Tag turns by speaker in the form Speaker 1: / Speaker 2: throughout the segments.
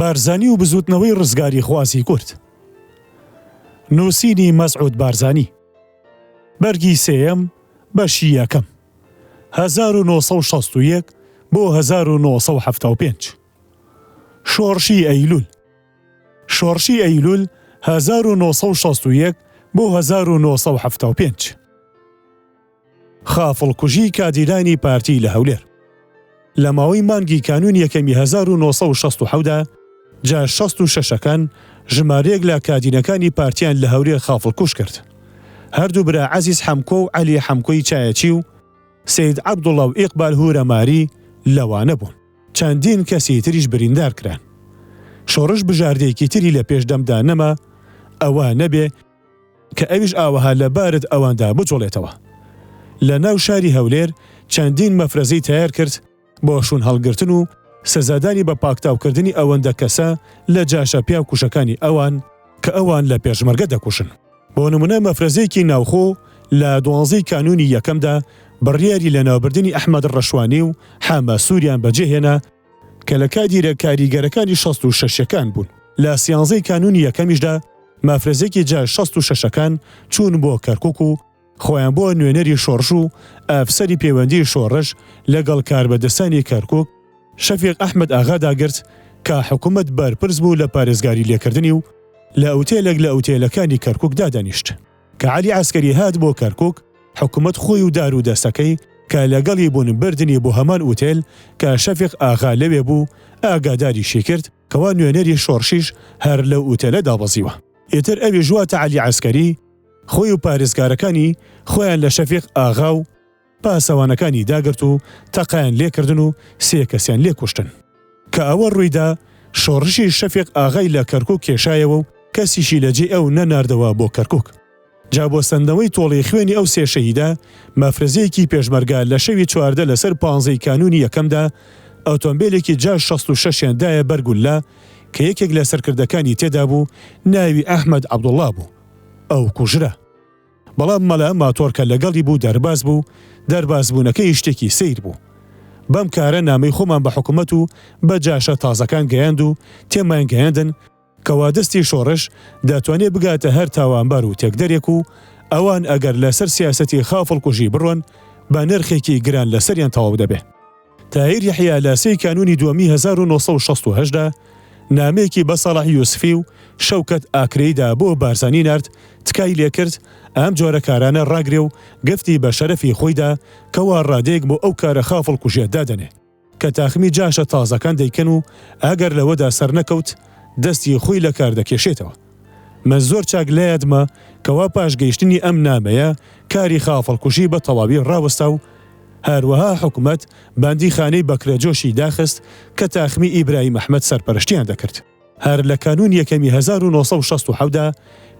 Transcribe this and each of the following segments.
Speaker 1: بارزانی و بزووتنەوەی ڕزگاریخوازی کورد. نووسینی مەسعود بارزانی. بەرگی سێیەم، بەشی یەکەم. 1961 بۆ 1975. شۆڕشی ئەیلوول. شۆڕشی ئەیلوول 1961 بۆ 1975. خافڵکوژی کادیرانی پارتی لە هەولێر. لە ماوەی مانگی کانوون یەکەمی 1967 دا، جا 66 ەکان ژمارەیەک لە کادیرەکانی پارتیان لە هەولێر خافڵکوژ کرد. هەردوو برا عەزیز حەمکۆ و عەلی حەمکۆی چایەچی و سەید عەبدوڵا و ئیقبال هورەماری لەوانە بوون. چەندین کەسی تریش بریندار کران. شۆڕش بژاردەیەکی تری لە پێش دەمدا نەما، ئەوە نەبێ کە ئەویش ئاوەها لە بارت ئەواندا بجوڵێتەوە. لە ناو شاری هەولێر چەندین مەفرەزەی تەیار کرد بۆ شوون هەڵگرتن و سزادانی بە پاکتاوکردنی ئەوەندە کەسە لە جاشە پیاو کوژەکانی ئەوان کە ئەوان لە پێشمەرگە دەکوژن. بۆ نمونە مەفرەزەیەکی ناوخۆ لە دوانزەی کانوونی یەکەمدا بڕیاری لەناوبردنی ئەحمەد ڕەشوانی و حەمە سووریان بەجێهێنا کە لە کادیرە کاریگەرەکانی 66 ەکان بوون. لە سیانزەی کانوونی یەکەمیشدا مەفرەزێکی جاش 66 ەکان چوون بۆ کەرکوک و خۆیان بۆ نوێنەری شۆڕش و ئەفسەری پەیوەندی شۆڕش لەگەڵ کاربەدەستانی کەرکوک شەفیق ئەحمەد ئاغا داگرت کە حکومەت بەرپرس بوو لە پارێزگاری لێکردنی و لە ئوتێلێک لە ئوتێلەکانی کەرکوک دادەنیشت. کە عەلی عەسکەری هات بۆ کەرکوک، حکومەت خۆی و دار و دەستەکەی کە لەگەڵی بوون بردنی بۆ هەمان ئوتێل کە شەفیق ئاغا لەوێ بوو، ئاگاداریشی کرد کەوا نوێنەری شۆڕشیش هەر لەو ئوتێلە دابەزیوە. ئیتر ئەویش واتە عەلی عەسکەری خۆی و پارێزگارەکانی خۆیان لە شەفیق ئاغا و پاسەوانەکانی داگرت و تەقەیان لێکردن و سێ کەسیان لێ کوشتن. کە ئەوە ڕوویدا شۆڕشی شەفیق ئاغای لە کەرکوک کێشایەوە و کەسیشی لە جێی ئەو نەناردەوە بۆ کەرکوک. جا بۆ سەندنەوەی تۆڵەی خوێنی ئەو سێ شەهیدە، مەفرەزەیەکی پێشمەرگە لە شەوی 14 لەسەر پانزەی کانوونی یەکەمدا ئۆتۆمبێلێکی جاش 66 یان دایە بەر گوللە کە یەکێک لە سەرکردەکانی تێدا بوو ناوی ئەحمەد عەبدوڵڵا بوو. ئەو کوژرا. بەڵام مەلا ماتۆر کە لەگەڵی بوو دەرباز بوو، دەربازبوونەکەی شتێکی سەیر بوو. بەم کارە نامەی خۆمان بە حکومەت و بە جاشە تازەکان گەیاند و تێمان گەیاندن کەوا دەستی شۆڕش دەتوانێ بگاتە هەر تاوانبار و تێکدەرێک و ئەوان ئەگەر لەسەر سیاسەتی خافڵکوژی بڕۆن بە نرخێکی گران لەسەریان تەواو دەبێ. تاهیر یەحیا لە سێی کانوونی دووەمی 1968 دا نامەیەکی بە ساڵح یوسفی و شەوکەت ئاکرەیی دا بۆ بارزانی نارد تکای لێکرد ئەم جۆرە کارانە ڕاگرێ و گفتی بە شەرەفی خۆی دا کەوا ڕادەیەک بۆ ئەو کارە خافڵکوژیە دادەنێ کە تاخمی جاشە تازەکان دەیکەن و ئەگەر لەوەدا سەرنەکەوت دەستی خۆی لە کار دەکێشێتەوە. من زۆر چاک لەیادمە کەوا پاش گەیشتنی ئەم نامەیە کاری خافڵکوژی بە تەواوی ڕاوەستا و هەروەها حکومەت بەندیخانەی بەکرەجۆشی داخست کە تاخمی ئیبراهیم ئەحمەد سەرپەرشتیان دەکرد. هەر لە کانوون یەکەمی 1967 دا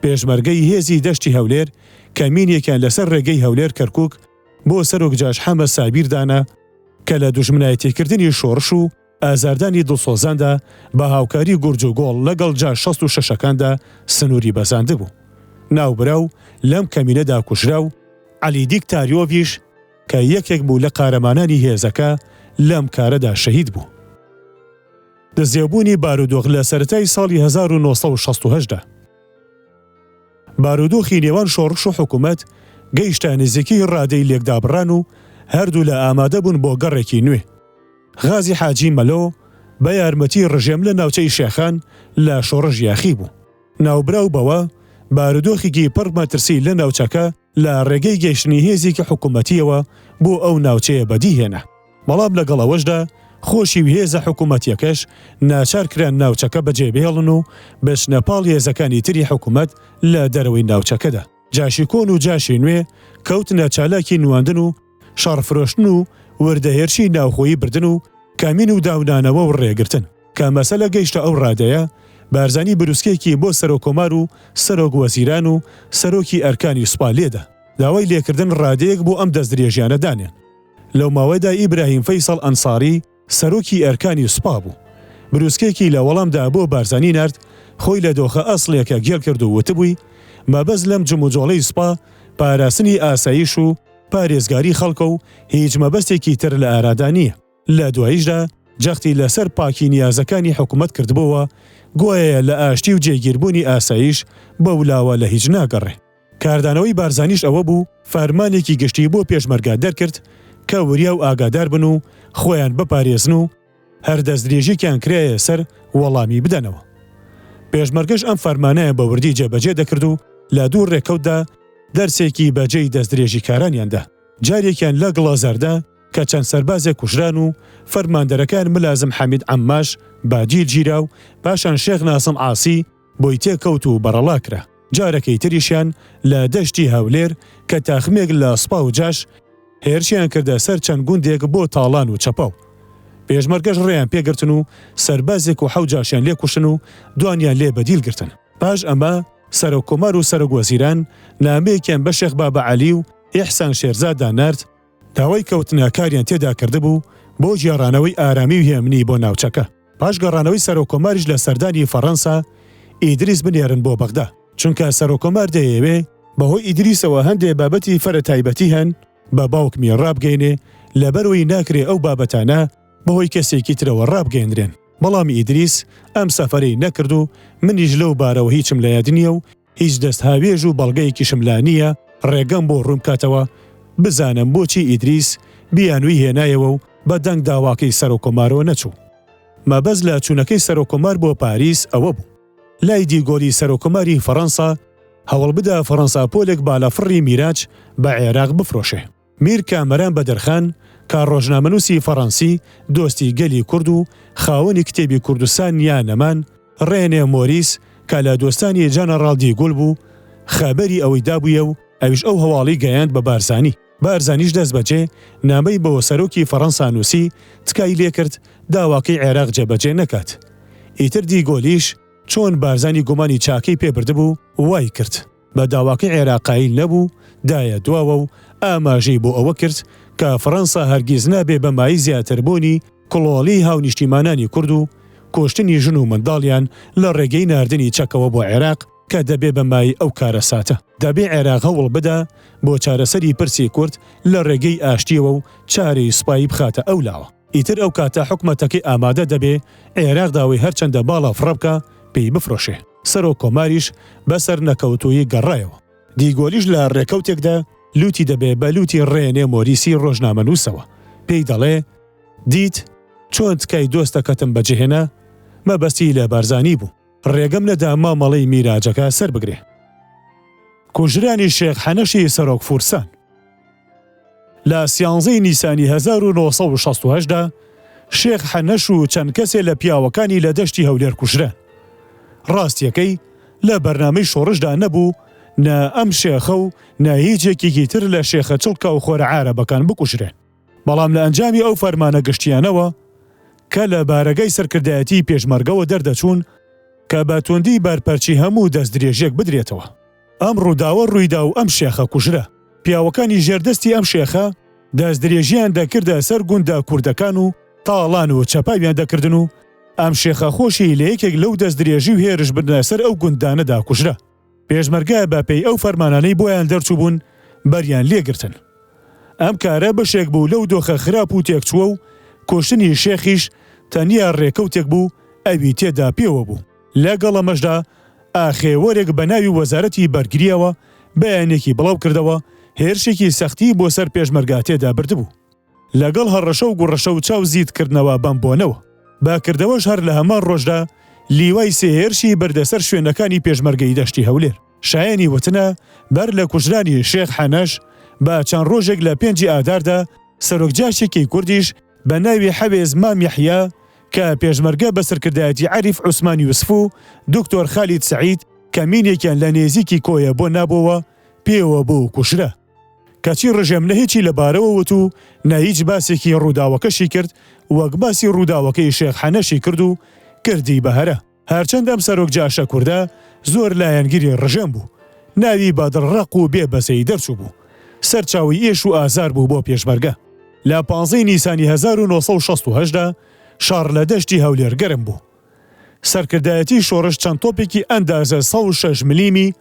Speaker 1: پێشمەرگەی هێزی دەشتی هەولێر کەمینێکیان لەسەر ڕێگەی هەولێر کەرکوک بۆ سەرۆک جاش حەمە سابیر دانا کە لە دوژمنایەتیکردنی شۆڕش و ئازاردانی دڵسۆزاندا بە هاوکاری گورج و گۆڵ لەگەڵ جاش 66 ەکاندا سنووری بەزاندبوو. ناوبراو لەم کەمینەدا کوژرا و عەلی دیکتاریۆڤیش کە یەکێک بوو لە قارەمانانی هێزەکە لەم کارەدا شەهید بوو. دزێوبوونی بارودۆخ لە سەرەتای ساڵی 1968 دا. بارودۆخی نێوان شۆڕش و حکومەت گەیشتە نزیکەی ڕادەی لێکدابڕان و هەردوولا ئامادەبوون بۆ گەڕێکی نوێ. غازی حاجی مەلۆ بە یارمەتی ڕژێم لە ناوچەی شێخان لە شۆڕش یاخی بوو. ناوبراو بەوە بارودۆخێکی پڕ مەترسی لە ناوچەکە لە ڕێگەی گەیشتنی هێزێکی حکومەتییەوە بۆ ئەو ناوچەیە بەدی هێنا. بەڵام لەگەڵ ئەوەشدا خۆشی و هێزە حکومەتییەکەش ناچار کران ناوچەکە بەجێ بهێڵن و بچنە پاڵ هێزەکانی تری حکومەت لە دەرەوەی ناوچەکەدا. جاشی کۆن و جاشی نوێ کەوتنە چالاکی نواندن و شەڕ فرۆشتن و وردە هێرشی ناوخۆیی بردن و کەمین و داونانەوە و ڕێگرتن. کە مەسەلە گەیشتە ئەو ڕادەیە، بارزانی بروسکەیەکی بۆ سەرۆککۆمار و سەرۆک وەزیران و سەرۆکی ئەرکانی سوپا لێدا، داوای لێکردن ڕادەیەک بۆ ئەم دەستدرێژیانە دانێن. لەو ماوەیەدا ئیبراهیم فەیسەڵ ئەنساری سەرۆکی ئەرکانی سوپا بوو. بروسکەیەکی لە وەڵامدا بۆ بارزانی نارد، خۆی لە دۆخە ئەسڵیەکە گێل کرد و وتبووی، مەبەست لەم جموجۆڵەی سوپا پاراستنی ئاسایش و پارێزگاری خەڵکە و هیچ مەبەستێکی تر لە ئارادا نییە. لە دواییشدا. جەختی لەسەر پاکی نیازەکانی حکومەت کردبۆوە، گوایە لە ئاشتی و جێگیربوونی ئاسایش بەولاوە لە هیچ ناگەڕێ. کاردانەوەی بارزانیش ئەوە بوو فەرمانێکی گشتی بۆ پێشمەرگە دەرکرد کە وریا و ئاگادار بن و خۆیان بپارێزن و هەر دەستدرێژیەکیان کرایە سەر وەڵامی بدەنەوە. پێشمەرگەش ئەم فەرمانەیان بە وردی جێبەجێ دەکرد و لە دوو ڕێکەوتدا دەرسێکی بەجێی دەستدرێژیکارانیان دا. جارێکیان لە گڵەزەردە کە چەند سەربازێک کوژران و فەرماندەرەکەیان ملازم حەمید عەمماش بە دیل گیرا و پاشان شێخ ناسم عاسی بۆی تێکەوت و بەڕەڵا کرا. جارەکەی تریشیان لە دەشتی هەولێر کە تاخمێک لە سوپا و جاش هێرشیان کردە سەر چەند گوندێک بۆ تاڵان و چەپاو. پێشمەرگەش ڕێیان پێ گرتن و سەربازێک و حەو جاشیان لێ کوشتن و دوانیان لێ بە دیل گرتن. پاش ئەمە سەرۆک کۆمار و سەرۆک وەزیران نامەیەکیان بە شێخ بابە عەلی و ئیحسان شێرزاددا نارد، داوای کەوتنە کاریان تێدا کردبوو بۆ گێڕانەوەی ئارامی و هێمنی بۆ ناوچەکە. پاش گەڕانەوەی سەرۆککۆماریش لە سەردانی فەڕەنسا، ئیدریس بنێرن بۆ بەغدا، چونکە سەرۆککۆمار دەیەوێ بەهۆی ئیدریسەوە هەندێ بابەتی فرە تایبەتی هەن بە باوکمی ڕابگەینێ، لەبەرئەوەی ناکرێ ئەو بابەتانە بەهۆی کەسێکی ترەوە ڕابگەیەنرێن. بەڵام ئیدریس ئەم سەفەرەی نەکرد و منیش لەو بارەوە هیچم لە یاد نییە و هیچ دەستهاوێژ و بەڵگەیەکیشم لا نییە ڕێگەم بۆ ڕوون بکاتەوە بزانم بۆچی ئیدریس بیانووی هێنایەوە و بە دەنگ داواکەی سەرۆککۆمارەوە نەچوو. مەبەست لە چوونەکەی سەرۆککۆمار بۆ پاریس ئەوە بوو لای دیگۆلی سەرۆککۆماری فەڕەنسا هەوڵبدا فەڕەنسا پۆلێک بالەفڕی میراج بە عێراق بفرۆشێ. میر کامەران بەدرخان کە ڕۆژنامەنووسی فەڕەنسی، دۆستی گەلی کورد و خاوەنی کتێبی کوردستان یا نەمان، ڕێنێ مۆریس کە لە دۆستانی جەنەڕاڵ دیگۆل بوو، خەبەری ئەوەی دابوویە و ئەویش ئەو هەواڵەی گەیاند بە بارزانی. بارزانیش دەستبەجێ نامەی بۆ سەرۆکی فەڕەنسا نووسی، تکای لێکرد داواکەی عێراق جێبەجێ نەکات. ئیتر دیگۆلیش چۆن بارزانی گومانی چاکەی پێ بردبوو، وای کرد. بە داواکەی عێراق قایل نەبوو، دایە دواوە و ئاماژەی بۆ ئەوە کرد کە فڕەنسا هەرگیز نابێ بە مایەی زیاتربوونی کڵۆڵیی هاونیشتیمانانی کورد و کوشتنی ژن و منداڵیان لە ڕێگەی ناردنی چەکەوە بۆ عێراق کە دەبێ بە مایەی ئەو کارەساتە. دەبێ عێراق هەوڵ بدا بۆ چارەسەری پرسی کورد لە ڕێگەی ئاشتییەوە و چارەی سوپایی بخاتە ئەو لاوە. ئیتر ئەو کاتە حکومەتەکەی ئامادە دەبێ عێراق داوای هەرچەندە باڵا فڕە بکا پێی بفرۆشێ. سەرۆک کۆماریش بە سەرنەکەوتوویی گەڕایەوە. دیگۆلیش لە ڕێکەوتێکدا لووتی دەبێ بە لووتی ڕێنێ مۆریسی ڕۆژنامەنووسەوە، پێی دەڵێ، دیت چۆن تکای دۆستەکەتم بەجێهێنا؟ مەبەستی لە بارزانی بوو. ڕێگەم نەدا مامەڵەی میراجەکە سەربگرێ. کوژرانی شێخ حەنەشی سەرۆک فورسان. لە سیانزەی نیسانی 1968 دا شێخ حەنەش و چەند کەسێ لە پیاوەکانی لە دەشتی هەولێر کوژران. ڕاستیەکەی لە بەرنامەی شۆڕشدا نەبوو نە ئەم شێخە و نە هیچ یەکێکی تر لە شێخە چڵکا و خۆرە عارەبەکان بکوژرێن. بەڵام لە ئەنجامی ئەو فەرمانە گشتیانەوە کە لە بارەگای سەرکردایەتیی پێشمەرگەوە دەردەچوون کە بە توندی بەرپەرچی هەموو دەستدرێژیەک بدرێتەوە. ئەم ڕووداوە ڕوویدا و ئەم شێخە کوژرا. پیاوەکانی ژێر دەستی ئەم شێخە دەستدرێژییان دەکردە سەر گوندە کوردەکان و تاڵان و چەپاویان دەکردن و ئەم شێخە خۆشی لە یەکێک لەو دەستدرێژی و هێرشبردنە سەر ئەو گوندانەدا کوژرا. پێشمەرگە بە پێی ئەو فەرمانانەی بۆیان دەرچووبوون بەریان لێگرتن. ئەم کارە بەشێک بوو لەو دۆخە خراپ و تێکچووە و کوشتنی شێخیش تەنیا ڕێکەوتێک بوو ئەوی تێدا پێوە بوو. لەگەڵ ئەمەشدا ئاخێوەرێک بە ناوی وەزارەتی بەرگرییەوە بەیانێکی بڵاو کردەوە هێرشێکی سەختی بۆ سەر پێشمەرگە تێدا بردبوو. لەگەڵ هەڕەشە و گوڕەشە و چاو زیت کردنەوە بەم بۆنەوە. بە کردەوەش هەر لە هەمان ڕۆژدا لیوای سێ هێرشی بردە سەر شوێنەکانی پێشمەرگەی دەشتی هەولێر. شایەنی وتنە بەر لە کوژرانی شێخ حەنەش بە چەند ڕۆژێک لە پێنجی ئاداردا سەرۆک جاشێکی کوردیش بە ناوی حەوێز مام یەحیا کە پێشمەرگە بە سەرکردایەتی عەریف عوسمان یوسف و دکتۆر خالید سەعید کەمینێکیان لە نێزیکی کۆیە بۆ نابۆوە پێوە بوو کوژرا. کەچی ڕژێم نە هیچی لە بارەوە وت و نە هیچ باسێکی ڕووداوەکەشی کرد وەک باسی ڕووداوەکەی شێخ حەنەشی کرد و کردی بە هەرا. هەرچەند ئەم سەرۆک جاشە کوردە زۆر لایەنگری ڕژێم بوو، ناوی بە دڵڕەق و بێ بەزەیی دەرچووبوو، سەرچاوەی ئێش و ئازار بوو بۆ پێشمەرگە. لە پانزەی نیسانی 1968 دا شەڕ لە دەشتی هەولێر گەرم بوو. سەرکردایەتی شۆڕش چەند تۆپێکی ئەندازە 106 ملیمی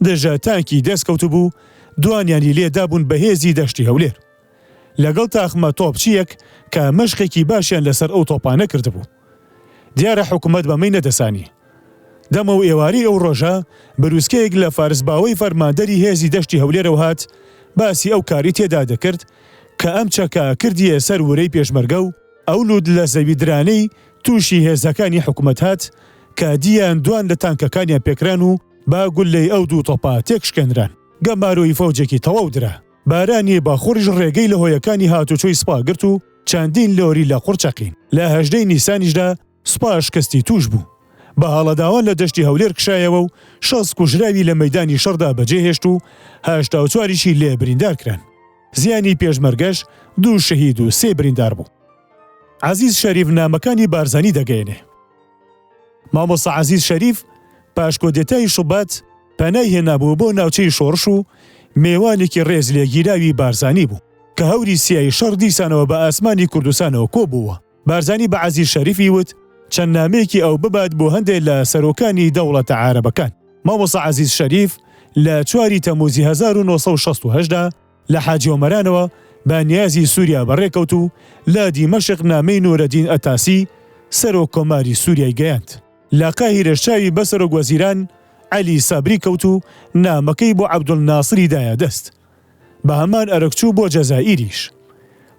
Speaker 1: دژە تانکی دەست کەوتبوو، دوانیانی لێ دابوون بە هێزی دەشتی هەولێر. لەگەڵ تاقمە تۆپچییەک کە مەشقێکی باشیان لەسەر ئەو تۆپانە کردبوو. دیارە حکومەت بەمەی نەدەزانی. دەمەو ئێوارەی ئەو ڕۆژە بروسکەیەک لە فارس باوەی فەرماندەری هێزی دەشتی هەولێرەوە هات باسی ئەو کارەی تێدا دەکرد کە ئەم چەکە کردیە سەر ورەی پێشمەرگە و ئەو لوت لە زەوی درانەی تووشی هێزەکانی حکومەت هات کە دییان دوان لە تانکەکانیان پێکران و بە گوللەی ئەو دوو تۆپە تێکشکێنران. گەمارۆی فەوجێکی تەواو درا. بارانی بەخوڕیش ڕێگەی لە هۆیەکانی هاتوچۆی سوپا گرت و چەندین لۆری لە قوڕ چەقین. لە 18 ی نیسانیشدا سوپا شکستی تووش بوو. بە هەڵەداوان لە دەشتی هەولێر کشایەوە و 60 کوژراوی لە مەیدانی شەڕدا بەجێهێشت و 84 یشی لێ بریندار کران. زیانی پێشمەرگەش دوو شەهید و سێ بریندار بوو. عەزیز شەریف نامەکانی بارزانی دەگەیەنێ. مامۆستا عەزیز شەریف پاش کۆدێتای شوبات پەنای هێنابوو بۆ ناوچەی شۆڕش و مێوانێکی ڕێز لێگیراوی بارزانی بوو. کە هەوری سیای شەڕ دیسانەوە بە ئاسمانی کوردستانەوە کۆبووە، بارزانی بە عەزیز شەریفی وت چەند نامەیەکی ئەو ببات بۆ هەندێ لە سەرۆکانی دەوڵەتە عارەبەکان. مامۆستا عەزیز شەریف لە چواری تەمووزی 1968 دا لە حاجی ئۆمەرانەوە بە نیازی سووریا بەڕێکەوت و لە دیمەشق نامەی نورەدین ئەتاسی سەرۆک کۆماری سووریای گەیاند. لە قاهیرەش چاوی بە سەرۆک وەزیران عەلی سابری کەوت و نامەکەی بۆ عەبدولناسری دایە دەست. بە هەمان ئەرک چوو بۆ جەزائیریش.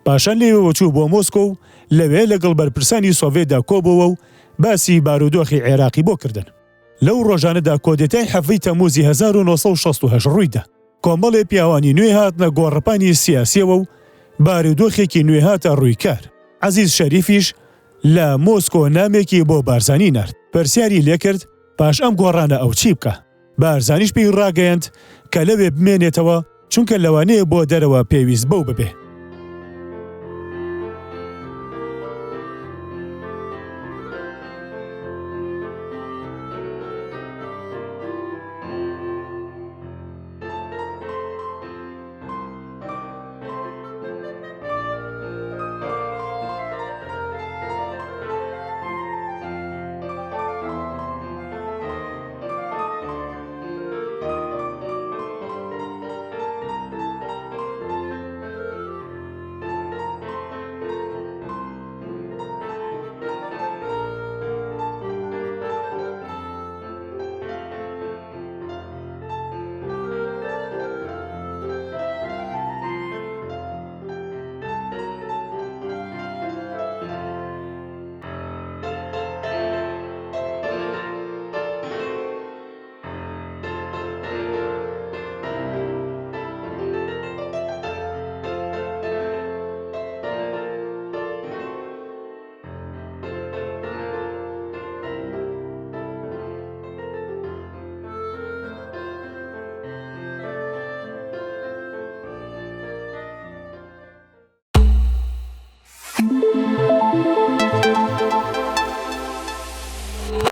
Speaker 1: پاشان لەوێوە چوو بۆ مۆسکۆ و لەوێ لەگەڵ بەرپرسانی سۆڤێتدا کۆبۆوە و باسی بارودۆخی عێراقی بۆ کردن. لەو ڕۆژانەدا کۆدێتای حەڤەی تەمووزی 1968 ڕوویدا. کۆمەڵێ پیاوانی نوێ هاتنە گۆڕەپانی سیاسییەوە و بارودۆخێکی نوێ هاتە ڕووی کار. عەزیز شەریفیش لە مۆسکۆ نامێکی بۆ بارزانی نارد، پرسیاری لێکرد پاش ئەم گۆڕانە ئەو چی بکا؟ بارزانیش پێی ڕاگەیاند کە لەوێ بمێنێتەوە چونکە لەوانەیە بۆ دەرەوە پێویست بەو ببێ.